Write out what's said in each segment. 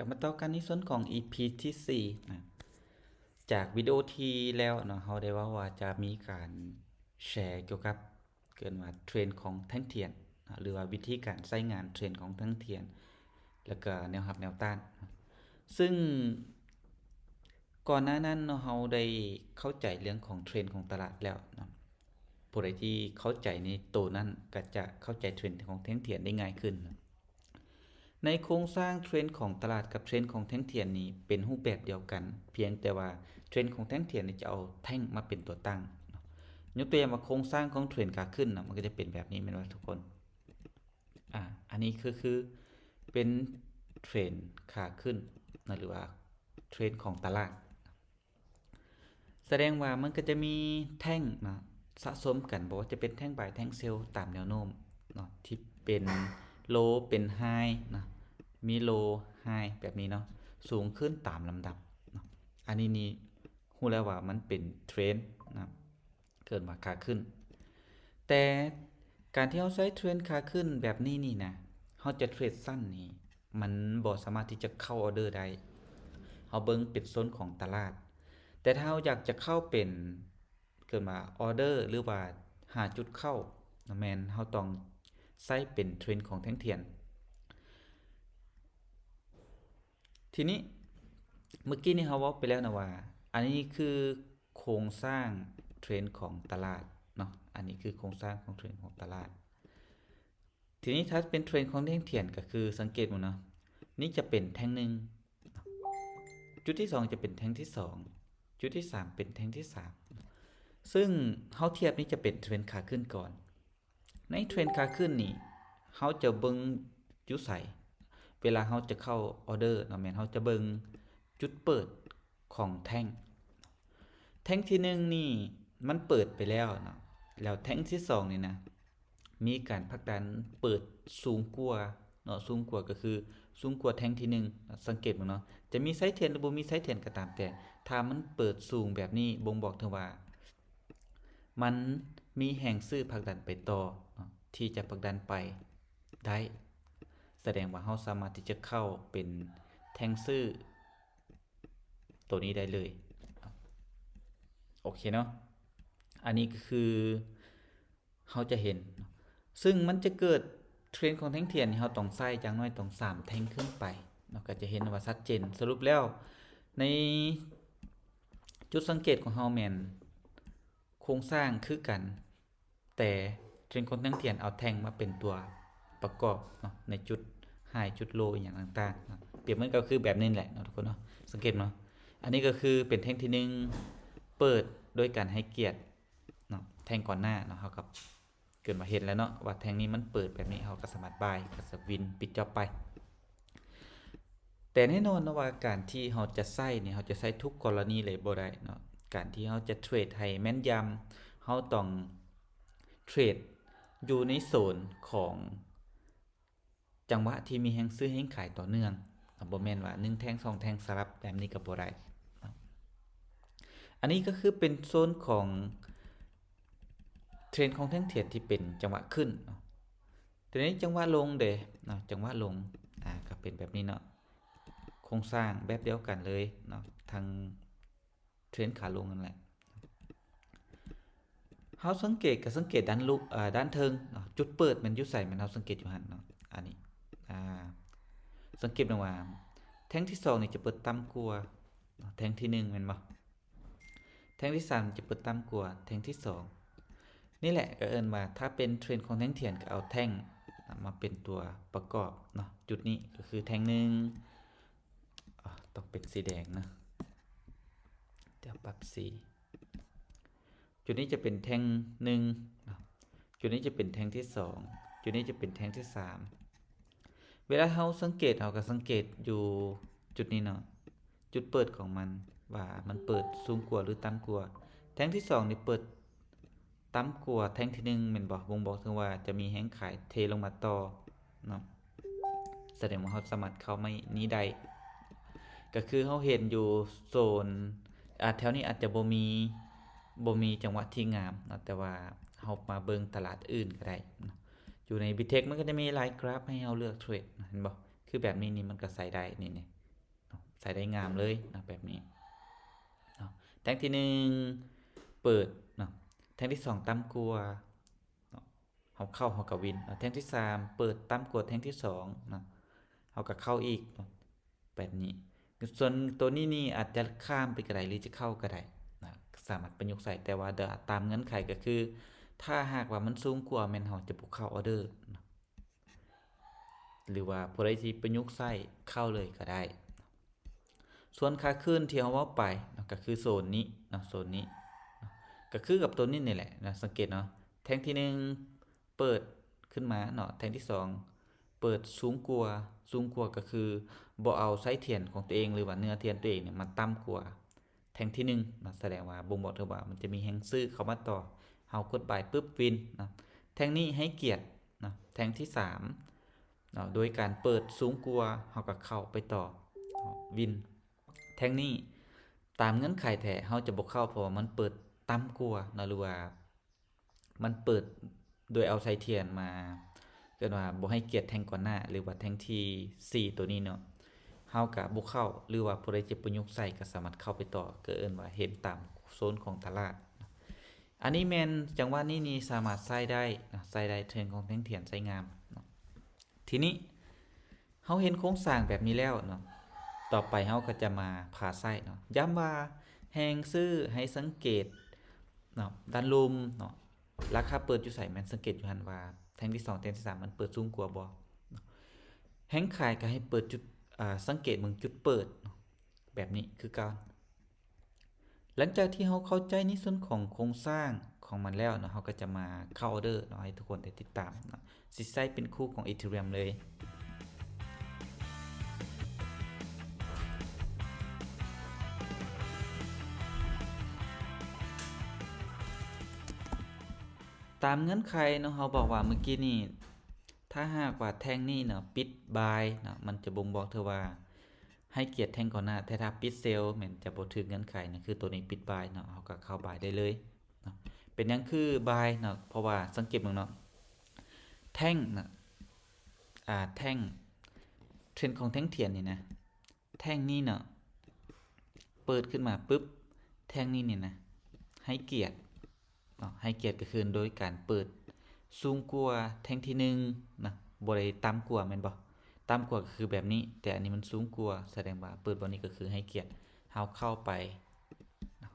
ກັບມາຕໍ່ກັນໃນສ່ວນຂອງ ອີພີ ທີສີ່ນະ. ຈາກວິດີໂອທີ່ແລ້ວເນາະ ເຮົາໄດ້ເວົ້າວ່າຈະມີການແຊກ່ຽວກັບ ເອີ້ນວ່າເທຣນຂອງແທ່ງທຽນນະ ຫຼືວ່າວິທີການໃຊ້ງານເທຣນຂອງແທ່ງທຽນ ແລ້ວກໍແນວຮັບແນວຕ້ານນະ. ຊຶ່ງກ່ອນໜ້ານັ້ນເນາະ ເຮົາໄດ້ເຂົ້າໃຈເລື່ອງຂອງເທຣນຂອງຕະຫຼາດແລ້ວເນາະ. ຜູ້ໃດທີ່ເຂົ້າໃຈໃນໂຕນັ້ນ ກໍຈະເຂົ້າໃຈເທຣນຂອງແທ່ງທຽນໄດ້ງ່າຍຂຶ້ນນະ. ໃນໂຄງສ້າງເທຣນຂອງຕະຫຼາດກັບເທຣນຂອງແທ່ງທຽນນີ້ເປັນຮູບແບບດຽວກັນ, ພຽງແຕ່ວ່າເທຣນຂອງແທ່ງທຽນນີ້ຈະເອົາແທ່ງມາເປັນຕົວຕັ້ງເນາະ. ຍົກຕົວຢ່າງວ່າໂຄງສ້າງຂອງເທຣນຂາຂຶ້ນນະ ມັນກໍຈະເປັນແບບນີ້ແມ່ນບໍ່ທຸກຄົນ? ອາ ອັນນີ້ຄື ຄືເປັນເທຣນຂາຂຶ້ນນະ ຫຼືວ່າເທຣນຂອງຕະຫຼາດ. ສະແດງວ່າມັນກໍຈະມີແທ່ງນະ ສະສົມກັນ, ບໍ່ວ່າຈະເປັນແທ່ງບາຍ ແທ່ງເຊວ ຕາມແນວໂນ້ມເນາະ ທີ່ເປັນໂລ ເປັນໄຮນະ, ມີໂລ ໄຮ ແບບນີ້ເນາະ, ສູງຂຶ້ນຕາມລຳດັບເນາະ. ອັນນີ້ນີ້ຮູ້ແລ້ວວ່າມັນເປັນເທຣນນະ ເອີ້ນວ່າຂາຂຶ້ນ. ແຕ່ການທີ່ເຮົາໃຊ້ເທຣນຂາຂຶ້ນແບບນີ້ນີ້ນະ, ເຮົາຈະເທຣດສັ້ນນີ້ ມັນບໍ່ສາມາດທີ່ຈະເຂົ້າອໍເດີໄດ້. ເຮົາເບິ່ງເປັນໂຊນຂອງຕະຫຼາດ. ແຕ່ຖ້າເຮົາຢາກຈະເຂົ້າເປັນ ເອີ້ນວ່າອໍເດີ ຫຼືວ່າຫາຈຸດເຂົ້ານະ, ແມ່ນເຮົາຕ້ອງໃຊ້ເປັນເທຣນຂອງແທ່ງທຽນ. ທີນີ້ ເມື່ອກີ້ນີ້ເຮົາເວົ້າໄປແລ້ວນະວ່າ ອັນນີ້ຄືໂຄງສ້າງເທຣນຂອງຕະຫຼາດເນາະ, ອັນນີ້ຄືໂຄງສ້າງຂອງເທຣນຂອງຕະຫຼາດ. ທີນີ້ຖ້າເປັນເທຣນຂອງແທ່ງທຽນ ກໍຄືສັງເກດເບິ່ງເນາະ, ນີ້ຈະເປັນແທ່ງໜຶ່ງ, ຈຸດທີສອງຈະເປັນແທ່ງທີສອງ, ຈຸດທີສາມເປັນແທ່ງທີສາມ. ຊຶ່ງເຮົາທຽບນີ້ຈະເປັນເທຣນຂາຂຶ້ນກ່ອນ. ໃນເທຣນຂາຂຶ້ນນີ້ ເຮົາຈະເບິ່ງຢູ່ໃສ? ເວລາເຮົາຈະເຂົ້າອໍເດີເນາະ, ແມ່ນເຮົາຈະເບິ່ງຈຸດເປີດຂອງແທ່ງ. ແທ່ງທີໜຶ່ງນີ້ມັນເປີດໄປແລ້ວເນາະ, ແລ້ວແທ່ງທີສອງນີ້ນະ ມີການຜັກດັນເປີດສູງກວ່າເນາະ, ສູງກວ່າກໍຄືສູງກວ່າແທ່ງທີໜຶ່ງ. ສັງເກດເບິ່ງເນາະ, ຈະມີໄສ້ທຽນ ຫຼື ບໍ່ມີໄສ້ທຽນກໍຕາມແຕ່, ຖ້າມັນເປີດສູງແບບນີ້ ບົ່ງບອກເຖິງວ່າ ມັນມີແຮງຊື້ຜັກດັນໄປຕໍ່ເນາະ, ທີ່ຈະຜັກດັນໄປໄດ້, ສະແດງວ່າເຮົາສາມາດທີ່ຈະເຂົ້າເປັນແທ່ງຊື້ໂຕນີ້ໄດ້ເລີຍ. ໂອເຄເນາະ, ອັນນີ້ກໍຄືເຮົາຈະເຫັນ, ຊຶ່ງມັນຈະເກີດເທຣນຂອງແທ່ງທຽນນີ້ ເຮົາຕ້ອງໃຊ້ຢ່າງໜ້ອຍຕ້ອງສາມແທ່ງຂຶ້ນໄປເນາະ, ກໍຈະເຫັນວ່າຊັດເຈນ. ສະຫຼຸບແລ້ວ ໃນຈຸດສັງເກດຂອງເຮົາແມ່ນ ໂຄງສ້າງຄືກັນ, ແຕ່ເທຣນຂອງແທ່ງທຽນເອົາແທ່ງມາເປັນຕົວປະກອບເນາະ, ໃນຈຸດໄຮ ຈຸດໂລ ອີ່ຫຍັງຕ່າງໆເນາະ. ປຽບມັນກໍຄືແບບນີ້ແຫຼະເນາະທຸກຄົນເນາະ, ສັງເກດເນາະ. ອັນນີ້ກໍຄືເປັນແທ່ງທີໜຶ່ງ ເປີດໂດຍການໃຫ້ກຽດເນາະ ແທ່ງກ່ອນໜ້າເນາະ, ເຮົາກໍເກີດມາເຫັນແລ້ວເນາະ ວ່າແທ່ງນີ້ມັນເປີດແບບນີ້, ເຮົາກໍສາມາດບາຍ ກໍສະວິນ ປິດຈອບໄປ. ແຕ່ແນ່ນອນເນາະວ່າການທີ່ເຮົາຈະໃຊ້ນີ້ ເຮົາຈະໃຊ້ທຸກກໍລະນີເລີຍບໍ່ໄດ້ເນາະ. ການທີ່ເຮົາຈະເທຣດໃຫ້ແມ່ນຢຳ ເຮົາຕ້ອງເທຣດຢູ່ໃນໂຊນຂອງຈັງຫວະທີ່ມີແຮງຊື້ແຮງຂາຍຕໍ່ເນື່ອງເນາະ, ບໍ່ແມ່ນວ່າໜຶ່ງແທ່ງສອງແທ່ງສະຫຼັບແບບນີ້ກໍບໍ່ໄດ້ເນາະ. ອັນນີ້ກໍຄືເປັນໂຊນຂອງເທຣນຂອງແທ່ງທຽນທີ່ເປັນຈັງຫວະຂຶ້ນເນາະ. ແຕ່ໃນຈັງຫວະລົງເດເນາະ, ຈັງຫວະລົງ ອາ ກໍເປັນແບບນີ້ເນາະ, ໂຄງສ້າງແບບດຽວກັນເລີຍເນາະ ທັງເທຣນຂາລົງນັ້ນແຫຼະ. ເຮົາສັງເກດ ກໍສັງເກດດ້ານລຸ ອາ ດ້ານເທິງເນາະ, ຈຸດເປີດແມ່ນຢູ່ໃສ? ແມ່ນເຮົາສັງເກດຢູ່ຫັ້ນເນາະ. ອັນນີ້ ອາ ສັງເກດເບິ່ງວ່າແທ່ງທີສອງນີ້ຈະເປີດຕ່ຳກວ່າເນາະ ແທ່ງທີໜຶ່ງແມ່ນບໍ່? ແທ່ງທີສາມຈະເປີດຕ່ຳກວ່າແທ່ງທີສອງ. ນີ້ແຫຼະກໍເອີ້ນວ່າ ຖ້າເປັນເທຣນຂອງແທ່ງທຽນ ກໍເອົາແທ່ງມາເປັນຕົວປະກອບເນາະ. ຈຸດນີ້ກໍຄືແທ່ງໜຶ່ງ ອາ ຕ້ອງເປັນສີແດງເນາະ, ດຽວປັບສີ. ຈຸດນີ້ຈະເປັນແທ່ງໜຶ່ງເນາະ, ຈຸດນີ້ຈະເປັນແທ່ງທີສອງ, ຈຸດນີ້ຈະເປັນແທ່ງທີສາມ. ເວລາເຮົາສັງເກດ ເຮົາກໍສັງເກດຢູ່ຈຸດນີ້ເນາະ, ຈຸດເປີດຂອງມັນ ວ່າມັນເປີດສູງກວ່າ ຫຼື ຕ່ຳກວ່າ. ແທ່ງທີສອງນີ້ເປີດຕ່ຳກວ່າແທ່ງທີໜຶ່ງແມ່ນບໍ່? ບົ່ງບອກເຖິງວ່າຈະມີແຮງຂາຍເທລົງມາຕໍ່ເນາະ, ສະແດງວ່າເຮົາສາມາດເຂົ້າໄມ້ນີ້ໄດ້. ກໍຄືເຮົາເຫັນຢູ່ໂຊນ ອາ ແຖວນີ້ອາດຈະບໍ່ມີ ບໍ່ມີຈັງຫວະທີ່ງາມເນາະ, ແຕ່ວ່າເຮົາມາເບິ່ງຕະຫຼາດອື່ນກໍໄດ້ເນາະ. ຢູ່ໃນ Bittrex ມັນກໍຈະມີຫຼາຍກຣາຟໃຫ້ເຮົາເລືອກເທຣດເນາະ, ເຫັນບໍ່? ຄືແບບນີ້ນີ້ມັນກໍໃຊ້ໄດ້ ນີ້ ນີ້ ໃສ່ໄດ້ງາມເລີຍເນາະ ແບບນີ້ເນາະ. ແທ່ງທີໜຶ່ງເປີດເນາະ ແທ່ງທີສອງຕ່ຳກວ່າເນາະ ເຮົາເຂົ້າ ເຮົາກໍວິນເນາະ. ແທ່ງທີສາມເປີດຕ່ຳກວ່າແທ່ງທີສອງເນາະ ເຮົາກໍເຂົ້າອີກເນາະ ແບບນີ້. ສ່ວນໂຕນີ້ນີ້ອາດຈະຂ້າມໄປກໍໄດ້ ຫຼືຈະເຂົ້າກໍໄດ້ນະ ສາມາດປະຍຸກໃຊ້. ແຕ່ວ່າຕາມເງື່ອນໄຂກໍຄື ຖ້າຫາກວ່າມັນສູງກວ່າ ແມ່ນເຮົາຈະບໍ່ເຂົ້າອໍເດີນະ ຫຼືວ່າຜູ້ໃດຊິປະຍຸກໃຊ້ເຂົ້າເລີຍກໍໄດ້. ສ່ວນຂາຂຶ້ນທີ່ເຮົາເວົ້າໄປເນາະ ກໍຄືໂຊນນີ້ເນາະ ໂຊນນີ້ເນາະ ກໍຄືກັບໂຕນີ້ນີ້ແຫຼະນະ. ສັງເກດເນາະ ແທ່ງທີໜຶ່ງ ເປີດຂຶ້ນມາເນາະ ແທ່ງທີສອງເປີດສູງກວ່າ ສູງກວ່າກໍຄືບໍ່ເອົາໄສ້ທຽນຂອງຕົວເອງ ຫຼືວ່າເນື້ອທຽນຕົວເອງນີ້ມາຕ່ຳກວ່າແທ່ງທີໜຶ່ງເນາະ ສະແດງວ່າບົ່ງບອກເຖິງວ່າມັນຈະມີແຮງຊື້ເຂົ້າມາຕໍ່. ເຮົາກົດບາຍປຶບ ວິນເນາະ. ແທ່ງນີ້ໃຫ້ກຽດເນາະ ແທ່ງທີສາມເນາະ ໂດຍການເປີດສູງກວ່າ ເຮົາກໍເຂົ້າໄປຕໍ່ເນາະ ວິນ. ແທ່ງນີ້ຕາມເງື່ອນໄຂແທ້ເຮົາຈະບໍ່ເຂົ້າ ເພາະວ່າມັນເປີດຕ່ຳກວ່າເນາະ ຫຼືວ່າ ມັນເປີດໂດຍເອົາໄສ້ທຽນມາ ເອີ້ນວ່າບໍ່ໃຫ້ກຽດແທ່ງກ່ອນໜ້າ ຫຼືວ່າແທ່ງທີສີ່ໂຕນີ້ເນາະ ເຮົາກະບໍ່ເຂົ້າ ຫຼືວ່າຜູ້ໃດຈະປະຍຸກໃສ່ກະສາມາດເຂົ້າໄປຕໍ່ ກະເອີ້ນວ່າເຫັນຕາມໂຊນຂອງຕະຫຼາດ. ອັນນີ້ແມ່ນຈັງຫວະນີ້ນີ້ສາມາດໃຊ້ໄດ້ເນາະ ໃຊ້ໄດ້ ເທຣນຂອງແທ່ງທຽນໃຊ້ງາມເນາະ. ທີນີ້ ເຮົາເຫັນໂຄງສ້າງແບບນີ້ແລ້ວເນາະ ຕໍ່ໄປເຮົາກໍຈະມາຜ່າໄສ້ເນາະ. ຢ້ຳວ່າແຮງຊື້ໃຫ້ສັງເກດເນາະ ດ້ານລຸ່ມເນາະ ລາຄາເປີດຢູ່ໃສ ແມ່ນສັງເກດຢູ່ຫັ້ນວ່າແທ່ງທີສອງ ແທ່ງທີສາມມັນເປີດສູງກວ່າບໍ່ເນາະ. ແຮງຂາຍກໍໃຫ້ເປີດຈຸດ ອາ ສັງເກດເບິ່ງຈຸດເປີດເນາະ ແບບນີ້ຄືເກົ່າ. ຫຼັງຈາກທີ່ເຮົາເຂົ້າໃຈໃນສ່ວນຂອງໂຄງສ້າງຂອງມັນແລ້ວເນາະ ເຮົາກໍຈະມາເຂົ້າອໍເດີເນາະ ໃຫ້ທຸກຄົນໄດ້ຕິດຕາມເນາະ. ຊິໃຊ້ເປັນຄູ່ຂອງ Ethereum ເລີຍ. ຕາມເງື່ອນໄຂເນາະ ເຮົາບອກວ່າມື້ກີ້ນີ້ ຖ້າຫາກວ່າແທ່ງນີ້ເນາະ ປິດບາຍເນາະ ມັນຈະບົ່ງບອກເຖິງວ່າ ໃຫ້ກຽດແທ່ງກ່ອນໜ້າ ແຕ່ຖ້າປິດເຊວແມ່ນຈະບໍ່ຖືກເງື່ອນໄຂນະ ຄືໂຕນີ້ປິດບາຍເນາະ ເຮົາກໍເຂົ້າບາຍໄດ້ເລີຍເນາະ. ເປັນຫຍັງຄືບາຍເນາະ ເພາະວ່າສັງເກດເບິ່ງເນາະ ແທ່ງນະ ອາ ແທ່ງ ເທຣນຂອງແທ່ງທຽນນີ້ນະ ແທ່ງນີ້ເນາະ ເປີດຂຶ້ນມາປຶບ ແທ່ງນີ້ນີ້ນະ ໃຫ້ກຽດ ເນາະ ໃຫ້ກຽດກໍຄືໂດຍການເປີດສູງກວ່າແທ່ງທີໜຶ່ງນະ ບໍ່ໄດ້ຕ່ຳກວ່າແມ່ນບໍ່? ຕ່ຳກວ່າກໍຄືແບບນີ້ ແຕ່ອັນນີ້ມັນສູງກວ່າ ສະແດງວ່າເປີດບ່ອນນີ້ກໍຄືໃຫ້ກຽດເຮົາເຂົ້າໄປເນາະ.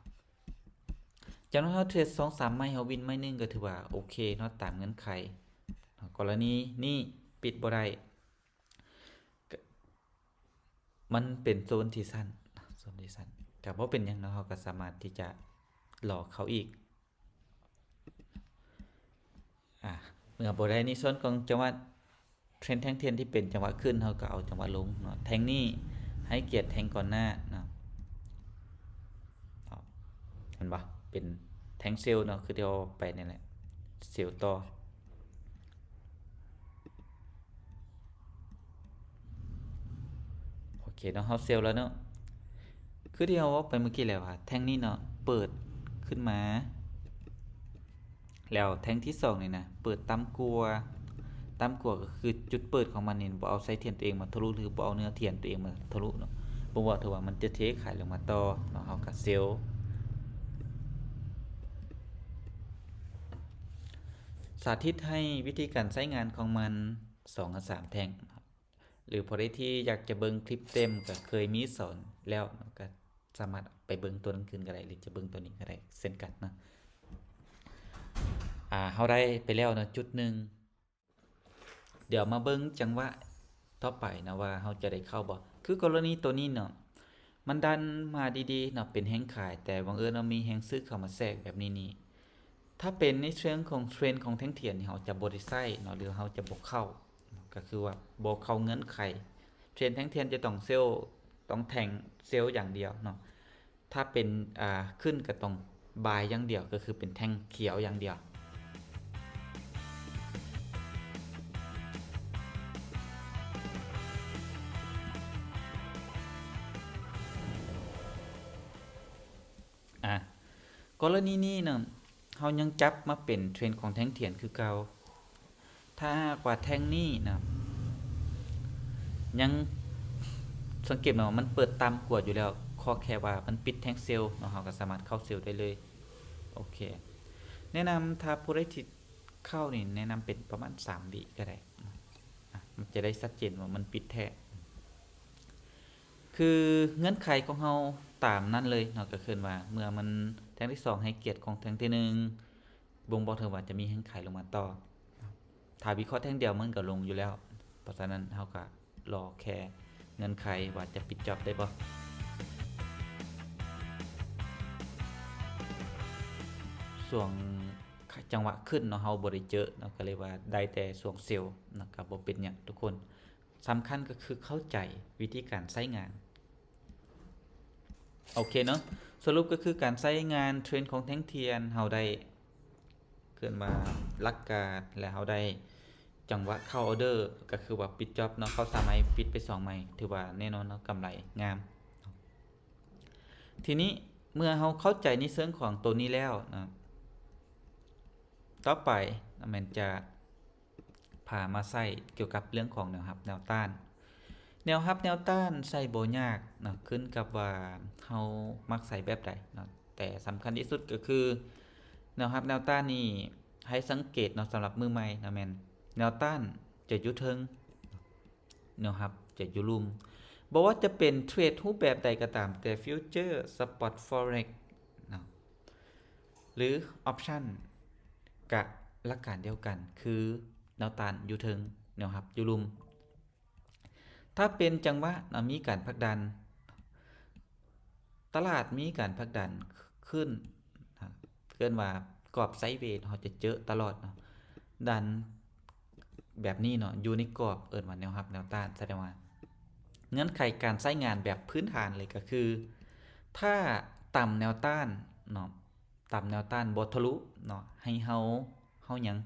ຈາກນັ້ນເຮົາເທຣດສອງສາມໄມ້ ເຮົາວິນໄມ້ໜຶ່ງກໍຖືວ່າໂອເຄເນາະ ຕາມເງື່ອນໄຂເນາະ. ກໍລະນີນີ້ປິດບໍ່ໄດ້ ກະ ມັນເປັນໂຊນທີ່ສັ້ນ ໂຊນທີ່ສັ້ນ ກະບໍ່ເປັນຫຍັງເນາະ ເຮົາກະສາມາດທີ່ຈະລໍເຂົ້າອີກ. ອາ ເມື່ອບໍ່ໄດ້ໃນສ່ວນຂອງຈັງຫວະເທຣນແທ່ງທຽນທີ່ເປັນຈັງຫວະຂຶ້ນ ເຮົາກະເອົາຈັງຫວະລົງເນາະ. ແທ່ງນີ້ໃຫ້ກຽດແທ່ງກ່ອນໜ້າເນາະ ເຫັນບໍ່? ເປັນແທ່ງເຊວເນາະ ຄືທີ່ເຮົາໄປນີ້ແຫຼະ ເຊວຕໍ່. ໂອເຄເນາະ ເຮົາເຊວແລ້ວເນາະ ຄືທີ່ເຮົາເວົ້າໄປເມື່ອກີ້ແລ້ວວ່າ ແທ່ງນີ້ເນາະ ເປີດຂຶ້ນມາ ແລ້ວແທ່ງທີສອງນີ້ນະ ເປີດຕ່ຳກວ່າ ຕ່ຳກວ່າກໍຄືຈຸດເປີດຂອງມັນນີ້ ບໍ່ເອົາໄສ້ທຽນຕົວເອງມາທະລຸ ຫຼືບໍ່ເອົາເນື້ອທຽນຕົວເອງມາທະລຸເນາະ ບໍ່ວ່າຖືວ່າມັນຈະເທຂາຍລົງມາຕໍ່ເນາະ ເຮົາກໍເຊວ. ສາທິດໃຫ້ວິທີການໃຊ້ງານຂອງມັນ ສອງຫາສາມແທ່ງເນາະ ຫຼືຜູ້ໃດທີ່ຢາກຈະເບິ່ງຄລິບເຕັມ ກໍເຄີຍມີສອນແລ້ວເນາະ ກໍສາມາດໄປເບິ່ງຕົວນັ້ນຄືນກໍໄດ້ ຫຼືຈະເບິ່ງຕົວນີ້ກໍໄດ້ເຊັ່ນກັນເນາະ. ອາ ເຮົາໄດ້ໄປແລ້ວເນາະ ຈຸດໜຶ່ງ ດຽວມາເບິ່ງຈັງຫວະຕໍ່ໄປນະວ່າເຮົາຈະໄດ້ເຂົ້າບໍ່. ຄືກໍລະນີໂຕນີ້ເນາະ ມັນດັນມາດີໆເນາະ ເປັນແຮງຂາຍ ແຕ່ບັງເອີນວ່າມີແຮງຊື້ເຂົ້າມາແຊກແບບນີ້ນີ້ ຖ້າເປັນໃນເຊີງຂອງເທຣນຂອງແທ່ງທຽນນີ້ ເຮົາຈະບໍ່ໄດ້ໃຊ້ເນາະ ຫຼືເຮົາຈະບໍ່ເຂົ້າ ກໍຄືວ່າບໍ່ເຂົ້າເງື່ອນໄຂ. ເທຣນແທ່ງທຽນຈະຕ້ອງເຊວ ຕ້ອງແທ່ງເຊວຢ່າງດຽວເນາະ. ຖ້າເປັນ ອາ ຂຶ້ນກໍຕ້ອງບາຍຢ່າງດຽວ ກໍຄືເປັນແທ່ງຂຽວຢ່າງດຽວ. ອາ ກໍລະນີນີ້ເນາະ ເຮົາຍັງຈັບມາເປັນເທຣນຂອງແທ່ງທຽນຄືເກົ່າ. ຖ້າຫາກວ່າແທ່ງນີ້ນະ ຍັງ ສັງເກດເນາະ ມັນເປີດຕ່ຳກວ່າຢູ່ແລ້ວ ຂໍແຄ່ວ່າມັນປິດແທ່ງເຊວເນາະ ເຮົາກໍສາມາດເຂົ້າເຊວໄດ້ເລີຍ. ໂອເຄ ແນະນຳຖ້າຜູ້ໃດທີ່ເຂົ້ານີ້ ແນະນຳເປັນປະມານສາມວິກໍໄດ້ ອາ ມັນຈະໄດ້ຊັດເຈນວ່າມັນປິດແທ້. ຄືເງື່ອນໄຂຂອງເຮົາຕາມນັ້ນເລີຍເນາະ ກໍຄືວ່າເມື່ອມັນແທ່ງທີສອງໃຫ້ກຽດຂອງແທ່ງທີໜຶ່ງ ບົ່ງບອກເຖິງວ່າຈະມີແຮງຂາຍລົງມາຕໍ່. ຖ້າວິເຄາະແທ່ງດຽວມັນກໍລົງຢູ່ແລ້ວ ເພາະສະນັ້ນເຮົາກໍລໍແຄ່ເງື່ອນໄຂວ່າຈະປິດຈອບໄດ້ບໍ່. ຊ່ວງ ຂະ ຈັງຫວະຂຶ້ນເນາະ ເຮົາບໍ່ໄດ້ເຈີເນາະ ກໍເລີຍວ່າໄດ້ແຕ່ຊ່ວງເຊວເນາະ ກໍບໍ່ເປັນຫຍັງທຸກຄົນ. ສຳຄັນກໍຄືເຂົ້າໃຈວິທີການໃຊ້ງານ. ໂອເຄເນາະ ສະຫຼຸບກໍຄືການໃຊ້ງານເທຣນຂອງແທ່ງທຽນ ເຮົາໄດ້ ເອີ້ນວ່າຫຼັກການ ແລະ ເຮົາໄດ້ຈັງຫວະເຂົ້າອໍເດີ ກໍຄືວ່າປິດຈອບເນາະ ເຂົ້າສາມໄມ້ ປິດໄປສອງໄມ້ ຖືວ່າແນ່ນອນເນາະ ກຳໄລງາມ. ທີນີ້ເມື່ອເຮົາເຂົ້າໃຈໃນເຊີງຂອງໂຕນີ້ແລ້ວນະ ຕໍ່ໄປນະ ແມ່ນຈະພາມາໃຊ້ກ່ຽວກັບເລື່ອງຂອງແນວຮັບແນວຕ້ານ. ແນວຮັບແນວຕ້ານໃຊ້ບໍ່ຍາກເນາະ ຂຶ້ນກັບວ່າເຮົາມັກໃຊ້ແບບໃດເນາະ ແຕ່ສຳຄັນທີ່ສຸດກໍຄືແນວຮັບແນວຕ້ານນີ້ໃຫ້ສັງເກດເນາະ ສຳລັບມືໃໝ່ນະ ແມ່ນແນວຕ້ານຈະຢູ່ເທິງ ແນວຮັບຈະຢູ່ລຸ່ມ. ບໍ່ວ່າຈະເປັນເທຣດຮູບແບບໃດກໍຕາມ ແຕ່ຟິວເຈີ ສະປອດ ຟໍເຣັກ ເນາະ ຫຼື ອອບຊັນ ກະຫຼັກການດຽວກັນ ຄືແນວຕ້ານຢູ່ເທິງ ແນວຮັບຢູ່ລຸ່ມ. ຖ້າເປັນຈັງຫວະເນາະ ມີການຜັກດັນ ຕະຫຼາດມີການຜັກດັນ ຂ- ຂຶ້ນ ເອີ້ນວ່າກອບໄຊເວ ເຮົາຈະເຈີຕະຫຼອດເນາະ ດັນແບບນີ້ເນາະ ຢູ່ໃນກອບ ເອີ້ນວ່າແນວຮັບແນວຕ້ານ. ສະແດງວ່າເງື່ອນໄຂການໃຊ້ງານແບບພື້ນຖານເລີຍກໍຄື ຖ້າຕຳແນວຕ້ານເນາະ ຕຳແນວຕ້ານບໍ່ທະລຸເນາະ ໃຫ້ເຮົາ ເຮົາຫຍັງ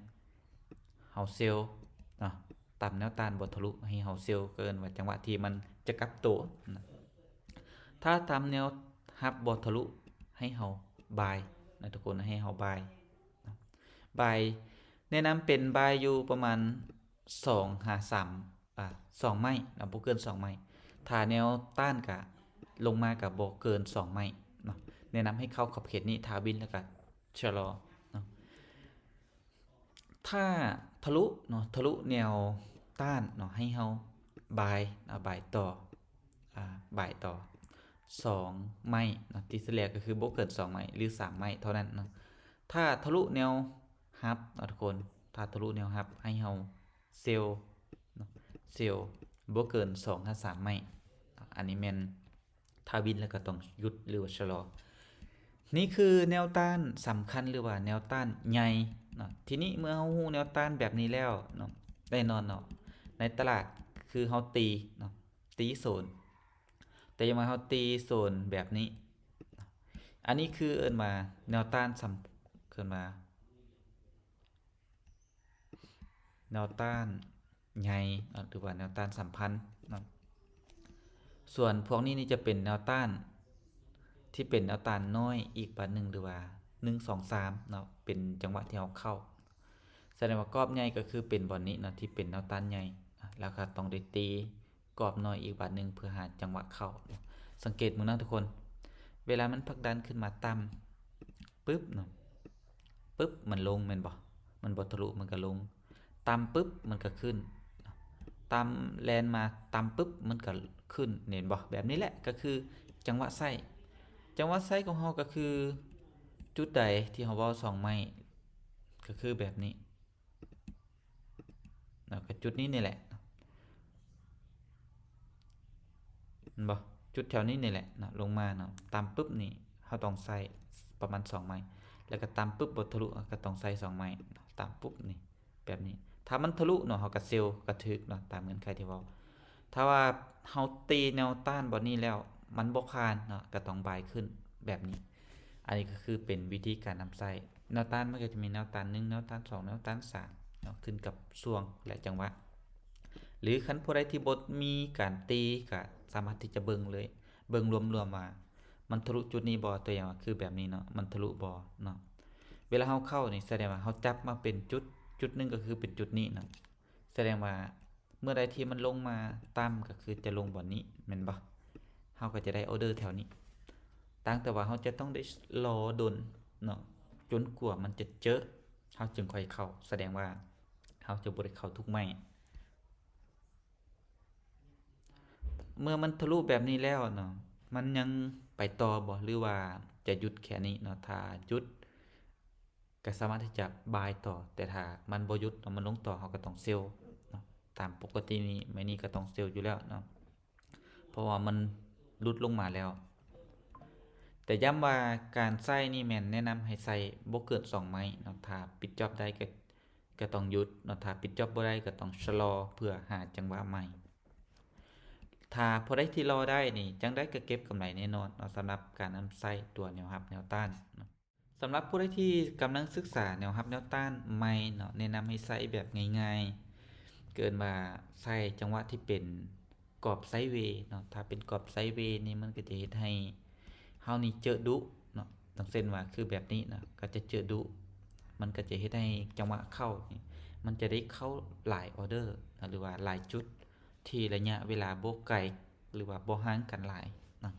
ເຮົາເຊວເນາະ ຕຳແນວຕ້ານບໍ່ທະລຸໃຫ້ເຮົາເຊວ ກໍເອີ້ນວ່າຈັງຫວະທີ່ມັນຈະກັບໂຕນະ. ຖ້າຕຳແນວຮັບບໍ່ທະລຸໃຫ້ເຮົາບາຍນະທຸກຄົນ ໃຫ້ເຮົາບາຍນະ ບາຍ ແນະນຳເປັນບາຍຢູ່ປະມານສອງຫາສາມ ອາ ສອງໄມ້ເນາະ ບໍ່ເກີນສອງໄມ້. ຖ້າແນວຕ້ານກະລົງມາກະບໍ່ເກີນສອງໄມ້ເນາະ ແນະນຳໃຫ້ເຂົ້າຂອບເຂດນີ້ ຖ້າວິນແລ້ວກະຊະລໍເນາະ. ຖ້າທະລຸເນາະ ທະລຸແນວຕ້ານເນາະ ໃຫ້ເຮົາບາຍເນາະ ບາຍຕໍ່ ອາ ບາຍຕໍ່ສອງໄມ້ເນາະ ທີ່ສະເລ່ຍກໍຄືບໍ່ເກີນສອງໄມ້ ຫຼື ສາມໄມ້ເທົ່ານັ້ນເນາະ. ຖ້າທະລຸແນວຮັບເນາະທຸກຄົນ ຖ້າທະລຸແນວຮັບໃຫ້ເຮົາເຊວເນາະ ເຊວບໍ່ເກີນສອງຫາສາມໄມ້ເນາະ. ອັນນີ້ແມ່ນ ຖ້າວິນແລ້ວກໍຕ້ອງຢຸດ ຫຼືວ່າຊະລໍ. ນີ້ຄືແນວຕ້ານສຳຄັນ ຫຼືວ່າແນວຕ້ານໃຫຍ່ເນາະ. ທີນີ້ເມື່ອເຮົາຮູ້ແນວຕ້ານແບບນີ້ແລ້ວເນາະ ແນ່ນອນເນາະ ໃນຕະຫຼາດຄືເຮົາຕີເນາະ ຕີໂຊນ ແຕ່ຢ່າວ່າເຮົາຕີໂຊນແບບນີ້ ອັນນີ້ຄືເອີ້ນວ່າແນວຕ້ານສຳ ເອີ້ນວ່າ ແນວຕ້ານໃຫຍ່ເນາະ ຫຼືວ່າແນວຕ້ານສຳຄັນເນາະ. ສ່ວນພວກນີ້ນີ້ຈະເປັນແນວຕ້ານທີ່ເປັນແນວຕ້ານນ້ອຍອີກບາດໜຶ່ງ ຫຼືວ່າ ໜຶ່ງ ສອງ ສາມ ເນາະ ເປັນຈັງຫວະທີ່ເຮົາເຂົ້າ. ສະແດງວ່າກອບໃຫຍ່ກໍຄືເປັນບ່ອນນີ້ເນາະ ທີ່ເປັນແນວຕ້ານໃຫຍ່ ແລ້ວກໍຕ້ອງໄດ້ຕີ ກອບໜ້ອຍອີກບາດໜຶ່ງເພື່ອຫາຈັງຫວະເຂົ້າ. ສັງເກດເບິ່ງນະທຸກຄົນ ເວລາມັນຜັກດັນຂຶ້ນມາຕ່ຳປຶບເນາະ ປຶບ ມັນລົງແມ່ນບໍ່? ມັນບໍ່ທະລຸ ມັນກໍລົງ. ຕ່ຳປຶບ ມັນກໍຂຶ້ນ. ຕ່ຳ ແລ່ນມາຕ່ຳປຶບ ມັນກໍຂຶ້ນ ເຫັນບໍ່? ແບບນີ້ແຫຼະ ກໍຄືຈັງຫວະໃຊ້. ຈັງຫວະໃຊ້ຂອງເຮົາກໍຄືຈຸດໃດທີ່ເຮົາເວົ້າສອງໄມ້ ກໍຄືແບບນີ້. ເນາະ ກໍຈຸດນີ້ນີ້ແຫຼະ ເຫັນບໍ່? ຈຸດແຖວນີ້ນີ້ແຫຼະເນາະ ລົງມາເນາະ ຕ່ຳປຶບນີ້ ເຮົາຕ້ອງໃສ່ປະມານສອງໄມ້ ແລ້ວກໍຕ່ຳປຶບບໍ່ທະລຸ ເຮົາກໍຕ້ອງໃສ່ສອງໄມ້ ຕ່ຳປຶບນີ້ ແບບນີ້. ຖ້າມັນທະລຸເນາະ ເຮົາກໍເຊວ ກໍຖືກເນາະ ຕາມເງື່ອນໄຂທີ່ເວົ້າ. ຖ້າວ່າເຮົາຕີແນວຕ້ານບ່ອນນີ້ແລ້ວ ມັນບໍ່ຜ່ານເນາະ ກໍຕ້ອງບາຍຂຶ້ນແບບນີ້. ອັນນີ້ກໍຄືເປັນວິທີການນຳໃຊ້. ແນວຕ້ານມັນກໍຈະມີແນວຕ້ານໜຶ່ງ ແນວຕ້ານສອງ ແນວຕ້ານສາມເນາະ ຂຶ້ນກັບຊ່ວງ ແລະ ຈັງຫວະ. ຫຼືຄັນຜູ້ໃດທີ່ບໍ່ມີການຕີ ກໍສາມາດທີ່ຈະເບິ່ງເລີຍ ເບິ່ງລວມໆວ່າມັນທະລຸຈຸດນີ້ບໍ່? ຕົວຢ່າງວ່າຄືແບບນີ້ເນາະ ມັນທະລຸບໍ່ເນາະ? ເວລາເຮົາເຂົ້ານີ້ ສະແດງວ່າເຮົາຈັບມາເປັນຈຸດ ຈຸດໜຶ່ງກໍຄືເປັນຈຸດນີ້ເນາະ. ສະແດງວ່າ ເມື່ອໃດທີ່ມັນລົງມາຕ່ຳກໍຄືຈະລົງບ່ອນນີ້ແມ່ນບໍ່? ເຮົາກໍຈະໄດ້ອໍເດີແຖວນີ້. ຕ່າງແຕ່ວ່າເຮົາຈະຕ້ອງໄດ້ລໍດົນເນາະ ຈົນກວ່າມັນຈະເຈີ ເຮົາຈຶ່ງຄ່ອຍເຂົ້າ ສະແດງວ່າເຮົາຈະບໍ່ໄດ້ເຂົ້າທຸກໄມ້. ເມື່ອມັນທະລຸແບບນີ້ແລ້ວເນາະ ມັນຍັງໄປຕໍ່ບໍ່ ຫຼືວ່າຈະຢຸດແຄ່ນີ້ເນາະ? ຖ້າຢຸດ ກໍສາມາດທີ່ຈະບາຍຕໍ່ ແຕ່ຖ້າມັນບໍ່ຢຸດເນາະ ມັນລົງຕໍ່ ເຮົາກໍຕ້ອງເຊວເນາະ. ຕາມປົກກະຕິນີ້ ໄມ້ນີ້ກໍຕ້ອງເຊວຢູ່ແລ້ວເນາະ ເພາະວ່າມັນຫຼຸດລົງມາແລ້ວ. ແຕ່ຢ້ຳວ່າການໃຊ້ນີ້ແມ່ນແນະນຳໃຫ້ໃຊ້ບໍ່ເກີນສອງໄມ້ເນາະ. ຖ້າປິດຈອບໄດ້ກໍ ກໍຕ້ອງຢຸດເນາະ, ຖ້າປິດຈອບບໍ່ໄດ້ກໍຕ້ອງຊະລໍເພື່ອຫາຈັງຫວະໃໝ່. ຖ້າຜູ້ໃດທີ່ລໍໄດ້ນີ້ ຈັ່ງໃດກໍເກັບກຳໄລແນ່ນອນເນາະ ສຳລັບການນຳໃຊ້ຕົວແນວຮັບແນວຕ້ານເນາະ. ສຳລັບຜູ້ໃດທີ່ກຳລັງສຶກສາແນວຮັບແນວຕ້ານໃໝ່ເນາະ ແນະນຳໃຫ້ໃຊ້ແບບງ່າຍໆ ເອີ້ນວ່າໃຊ້ຈັງຫວະທີ່ເປັນກອບໄຊເວເນາະ. ຖ້າເປັນກອບໄຊເວນີ້ ມັນກໍຈະເຮັດໃຫ້ເຮົານີ້ເຈີດຸເນາະ, ດັ່ງເຊັ່ນວ່າຄືແບບນີ້ເນາະ ກໍຈະເຈີດຸ ມັນກໍຈະເຮັດໃຫ້ຈັງຫວະເຂົ້ານີ້ ມັນຈະໄດ້ເຂົ້າຫຼາຍອໍເດີເນາະ ຫຼືວ່າຫຼາຍຈຸດ ທີ່ໄລຍະເວລາບໍ່ໄກ ຫຼືວ່າບໍ່ຫ່າງກັນຫຼາຍເນາະ.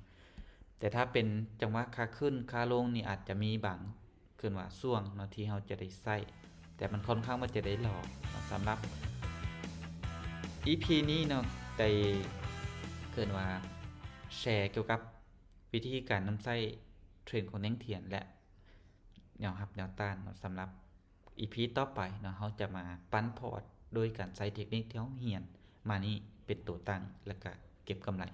ແຕ່ຖ້າເປັນຈັງຫວະຂາຂຶ້ນຂາລົງນີ້ ອາດຈະມີບາງ ເອີ້ນວ່າຊ່ວງເນາະ ທີ່ເຮົາຈະໄດ້ໃຊ້ ແຕ່ມັນຄ່ອນຂ້າງວ່າຈະໄດ້ຫຼໍເນາະ. ສຳລັບອີພີນີ້ເນາະ ໄດ້ ເອີ້ນວ່າແຊກ່ຽວກັບວິທີການນຳໃຊ້ເທຣນຂອງແທ່ງທຽນ ແລະ ແນວຮັບແນວຕ້ານເນາະ. ສຳລັບອີພີຕໍ່ໄປເນາະ ເຮົາຈະມາປັ້ນພອດໂດຍການໃຊ້ເທັກນິກທີ່ເຮົາຮຽນມານີ້ເປັນໂຕຕັ້ງ ແລ້ວກະເກັບກຳໄລ.